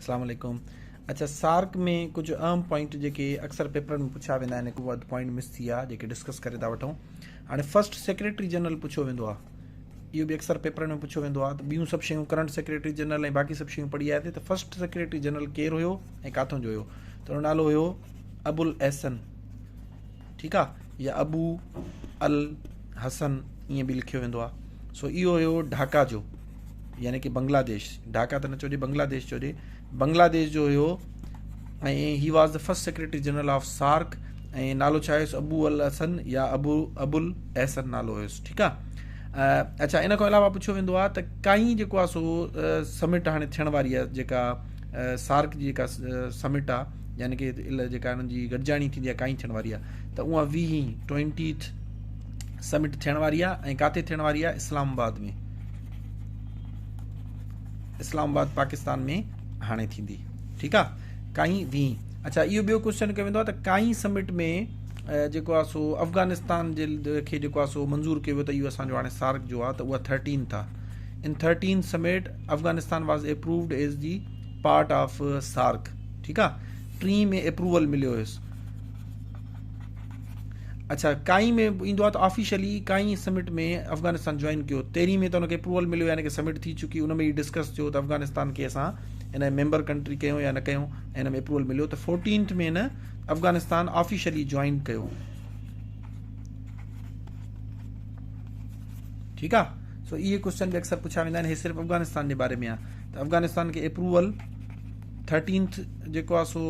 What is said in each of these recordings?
اسلام عليڪم اڇا سارڪ ۾ ڪجهه اهم پوائنٽ جيڪي اڪثر پيپرن ۾ پڇيا ويندا آهن هڪ اڌ پوائنٽ مس ٿي ويا جيڪي ڊسڪس ڪري ٿا وٺون هاڻي فرسٽ سيڪريٽري جنرل پڇيو ويندو آهي اهو به اڪثر پيپرن ۾ پڇيو ويندو آهي ته ٻيون سڀ شيون ڪرنٽ سيڪريٽري جنرل ۽ باقي سڀ شيون پڙهي آياسي ته فرسٽ سيڪريٽري جنرل ڪير هيو ۽ ڪاٿون جو هيو ته ان نالو هيو ابو الاحسن ٺيڪ آ يا ابو الحسن ائين به لکيو ويندو آ سو اهو هيو ڍاڪا جو يعني ڪي بنگلاديش ڍاڪا ته نه چئجي بنگلاديش چئجي بنگلاديش جو هيو ۽ he was the first secretary general of SAARC ۽ نالو ڇا هيس ابو الحسن يا ابو ابو الاحسن نالو هيس ٺيڪ آ اڇا ان کان علاوه پڇيو ويندو آ ته ڪائين جيڪو آ سو سمٽ هاڻي ٿيڻ واري آ جيڪا سارڪ جي جيڪا سمٽ آ يعني ڪي جيڪا انهن جي گڏجاڻي ٿيندي آ ڪائين ٿيڻ واري آ ته اها ويهين ٽوئنٽيٿ سمٽ ٿيڻ واري آ ۽ ڪاٿي ٿيڻ واري آ اسلام آباد ۾ اسلام آباد پاڪستان ۾ هاڻي ٿيندي ٺيڪ آ ڪائين ويهين اڇا اهو ٻيو ڪوشچن ڪيو ويندو آ ته ڪائين سمٽ ۾ جيڪو آ سو افغانستان جي کي جيڪو آ سو منظور ڪيو ويو ته اهو اسان جو هاڻي سارڪ جو آ ته اها ٿرٽينٿ آ in 13 summit Afghanistan was approved as the part of SAARC ٺيڪ آ ٽين ۾ اپروول مليو هيس اڇا ڪائين ۾ ايندو آ ته آفيشلي ڪائين سمٽ ۾ افغانستان جوائن ڪيو تيرهين ۾ ته ان کي اپروول مليو يعني ڪي سمٽ ٿي چڪي ان ۾ ئي ڊسڪس ٿيو ته افغانستان کي اسان ان ميمبر ڪنٽري ڪيون يا نه ڪيون ان ۾ اپروول مليو ته فورٽينٿ ۾ نه افغانستان آفيشلي جوائن ڪيو ٺيڪ آ سو اهي ڪوشچن به اڪثر پڇيا ويندا آهن هي صرف افغانستان جي باري ۾ آ ته افغانستان کي اپروول ٿرٽينٿ جيڪو آ سو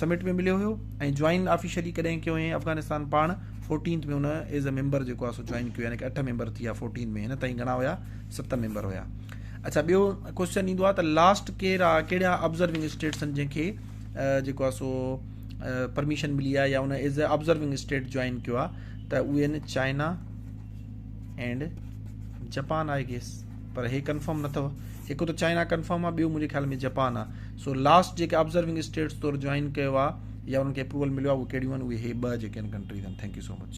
سمٽ ۾ مليو هيو ۽ جوائن آفيشلي ڪڏهن ڪيو هئين افغانستان پاڻ fourteenth ۾ in as a member جيڪو آ سو جوائن ڪيو يعني ڪي اٺ ميمبر ٿي ويا فورٽين ۾ هن تائين گهڻا هيا ست ميمبر هيا اڇا ٻيو ڪوشچن ايندو آ ته لاسٽ ڪير آ ڪهڙا آبزرونگ اسٽيٽس آهن جنهن کي جيڪو آ سو پرميشن ملي آ يا ان as a observing state join ڪيو آ ته اهي آهن China and Japan I guess per he confirm نه اٿو هڪ ته چائنا ڪنفرم آ ٻيو منهنجي خيال ۾ جپان آ سو لاسٽ جيڪي آبزرونگ اسٽيٽس طور جوائن ڪيو آ يا انهن کي اپروول مليو آ اهي ڪهڙيون آهن اهي هي ٻه جيڪي آهن ڪنٽريز آهن thank you so much.